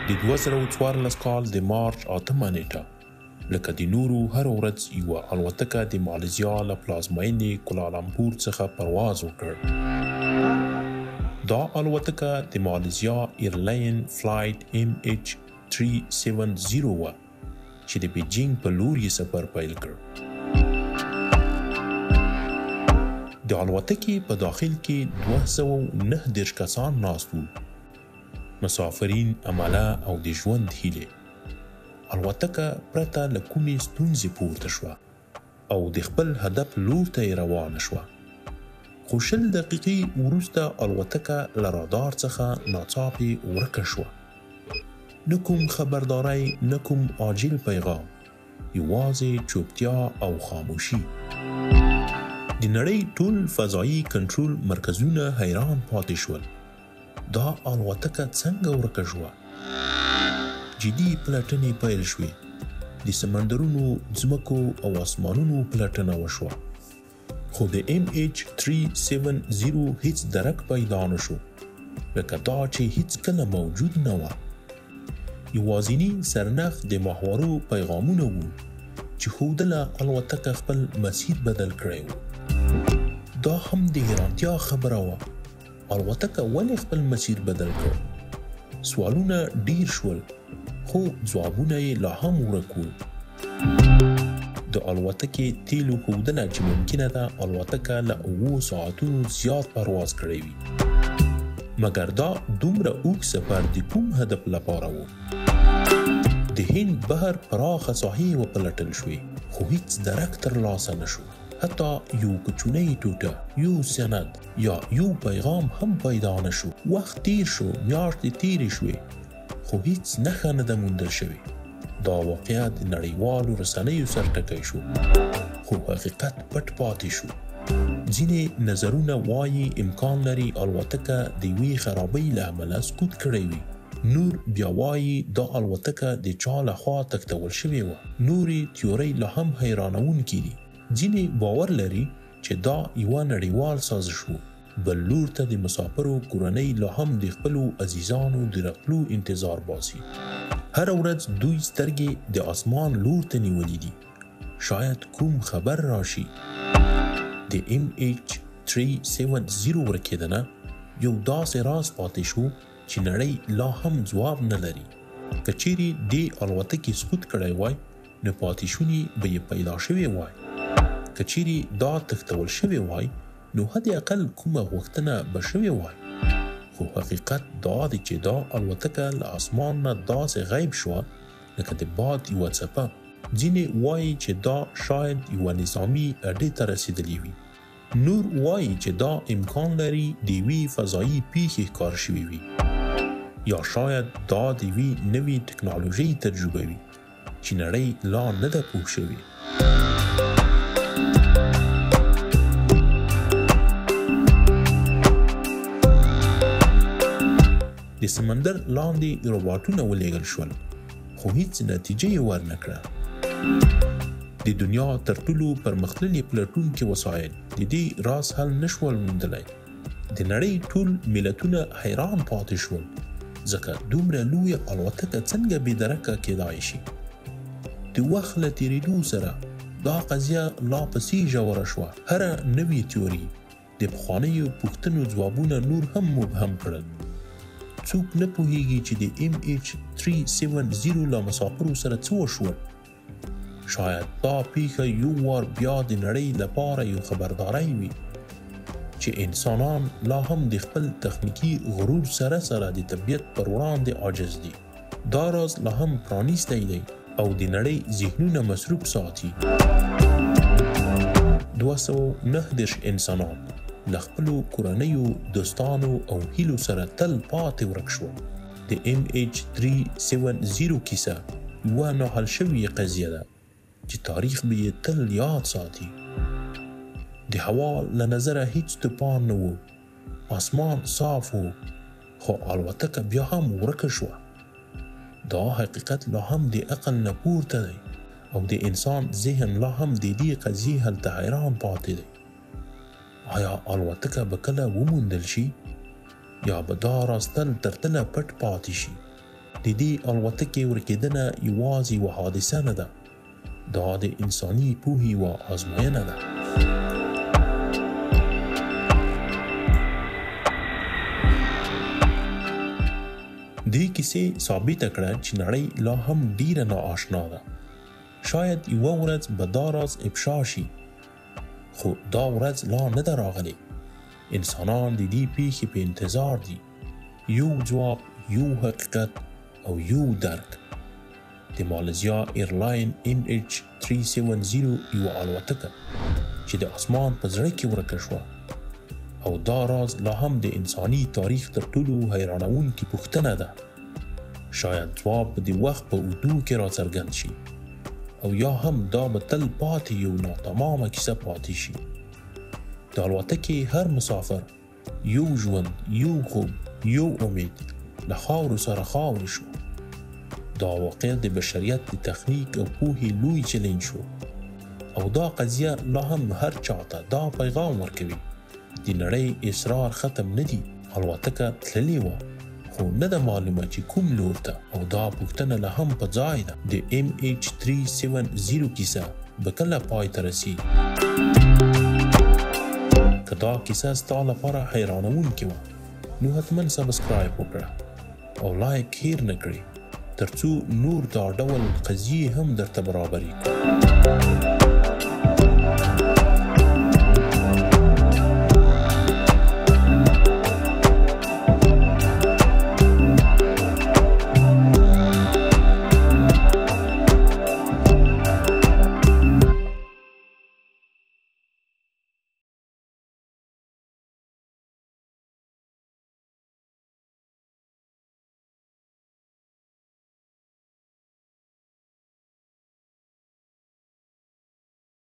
د 2014 کال د مارچ 8مه نیټه، لکه د نورو هره ورځ، یوه الوتکه د مالیزیا له پلازماینې کولالمپور څخه پرواز وکړ. دا الوتکه د مالیزیا ایرلاین فلایټ MH370 وه چې د بیجینګ په لور یې سفر پیل کړ. د الوتکې په داخل کې 239 کسان ناست وو، مسافرین، عمله او د ژوند هیلې. الوتکه پرته له کومې ستونزې پورته شوه او د خپل هدف لور ته یې روانه شوه. خو 20 دقیقې وروسته الوتکه له رادار څخه ناڅاپي ورکه شوه. نه کوم خبرداری، نه کوم عاجل پیغام، یوازې چوپتیا او خاموشي. د نړۍ ټول فضایي کنټرول مرکزونه حیران پاتې شول. دا الوتکه څنګه ورکه شوه؟ جدي پلټنې پیل شوې. د سمندرونو، ځمکو او اسمانونو پلټنه وشوه، خو د MH370 هیڅ درک پیدا نه شو، لکه دا چې هیڅ کله موجود نه وه. یوازینی سرنخ د ماهوارو پیغامونه وو چې ښودله الوتکه خپل مسیر بدل کړی و. دا هم د حیرانتیا خبره وه، الوتکه ولې خپل مسیر بدل کړ؟ سوالونه ډیر شول، خو ځوابونه یې لا هم ورک وو. د الوتکې تیلو ښودله چې ممکنه ده الوتکه له 7 ساعتونو زیات پرواز کړی وي، مګر دا دومره اوږد سفر د کوم هدف لپاره و؟ د هند بحر پراخه ساحې وپلټل شوې، خو هیڅ درک ترلاسه نه شو. حتی یو کوچنی ټوټه، یو سند یا یو پیغام هم پیدا نه شو. وخت تیر شو، میاشتې تیرې شوې، خو هیڅ نښه نه ده موندل شوې. دا واقعه د نړیوالو رسنیو سرټکی شو، خو حقیقت پټ پاتې شو. ځینې نظرونه وایي امکان لري الوتکه د یوې خرابۍ له امله سقوط کړی وي. نور بیا وایي دا الوتکه د چا لخوا تښتول شوې وه. نورې تیورۍ لا هم حیرانوونکې دي. ځینې باور لري چې دا یوه نړیوال سازش و. بل لور ته د مسافرو کورنۍ لا هم د خپلو عزیزانو د راتلو انتظار باسي. هره ورځ دوی سترګې د اسمان لور ته نیولې دي، شاید کوم خبر راشي. د MH370 ورکېدنه یو داسې راز پاتې شو چې نړۍ لا هم ځواب نه لري. که چیرې دې الوتکې سقوط کړی وای، نو پاتې شوني به یې پیدا شوې وای. که چیرې دا تښتول شوې وای، نو حد اقل کومه غوښتنه به شوې وای. خو حقیقت دا دی چې دا الوتکه له اسمان نه داسې غیب شوه لکه د باد یوه څپه. ځینې وایي چې دا شاید یوه نظامي اډې ته رسېدلې وي. نور وایي چې دا امکان لري د یوې فضایي پیښې ښکار شوې وي، یا شاید دا د یوې نوې ټکنالوژۍ تجربه وي چې نړۍ لا نه ده پوه شوې. د سمندر لاندې روباټونه ولېږل شول، خو هیڅ نتیجه یې ورنه کړه. د دنیا تر ټولو پرمختللي پلټونکي وسایل د دې راز حل نشول موندلی. د نړۍ ټول ملتونه حیران پاتې شول، ځکه دومره لویه الوتکه څنګه بې درکه کېدای شي؟ د وخت له تېرېدو سره دا قضیه لا پسې ژوره شوه. هره نوې تیوري د پخوانیو پوښتنو ځوابونه نور هم مبهم کړل. څوک نه پوهیږي چې د MH370 له مسافرو سره څه وشول. شاید دا پیښه یو وار بیا د نړۍ لپاره یو خبرداری وي چې انسانان لا هم د خپل تخنیکي غرور سره سره د طبیعت پر وړاندې عاجز دي. دا راز لا هم پرانیستی دی او د نړۍ ذهنونه مصروف ساتي. 239 انسانان له خپلو کورنیو، دوستانو او هیلو سره تل پاتې ورک شول. د MH370 کیسه یوه ناحل شوې قضیه ده چې تاریخ به یې تل یاد ساتي. د هوا له نظره هیڅ توپان نه و، اسمان صاف و، خو الوتکه بیا هم ورکه شوه. دا حقیقت لا هم د عقل نه پورته دی او د انسان ذهن لا هم د دې قضیې حل ته حیران پاتې دی. آیا الوتکه به کله وموندل شي، یا به دا راز تل تر تله پټ پاتې شي؟ د دې الوتکې ورکېدنه یوازې یوه حادثه نه ده، دا د انساني پوهې یوه ازموینه ده. دې کیسې ثابته کړه چې نړۍ لا هم ډیره ناآشنا ده. شاید یوه ورځ به دا راز افشا شي، خو دا ورځ لا نه ده راغلې. انسانان د دې پیښې په انتظار دي، یو ځواب، یو حقیقت او یو درک. د مالزیا ایرلاین MH370 یوه الوتکه چې د اسمان په زړه کې ورکه شوه، او دا راز لا هم د انساني تاریخ تر ټولو حیرانوونکې پوښتنه ده. شاید ځواب به د وخت په اوږدو کې راڅرګند شي، او یا هم دا به تل پاتې یو ناتمامه کیسه پاتې شي. د الوتکې هر مسافر یو ژوند، یو خوب، یو امید له خاورو سره خاورې شو. دا واقعیت د بشریت د تخنیک او پوهې لوی چلنج شو، او دا قضیه لا هم هر چاته دا پیغام ورکوي: د نړۍ اسرار ختم نه دي. الوتکه تللې وه، خو نه ده معلومه چې کوم لور ته، او دا پوښتنه لا هم په ځای ده. د MH370 کیسه به کله پای ته رسیږي؟ که دا کیسه ستا لپاره حیرانوونکې وه، نو حتما subscribe وکړه او like هیر نه کړې، ترڅو نور دا ډول قضیې هم درته برابرې کړو.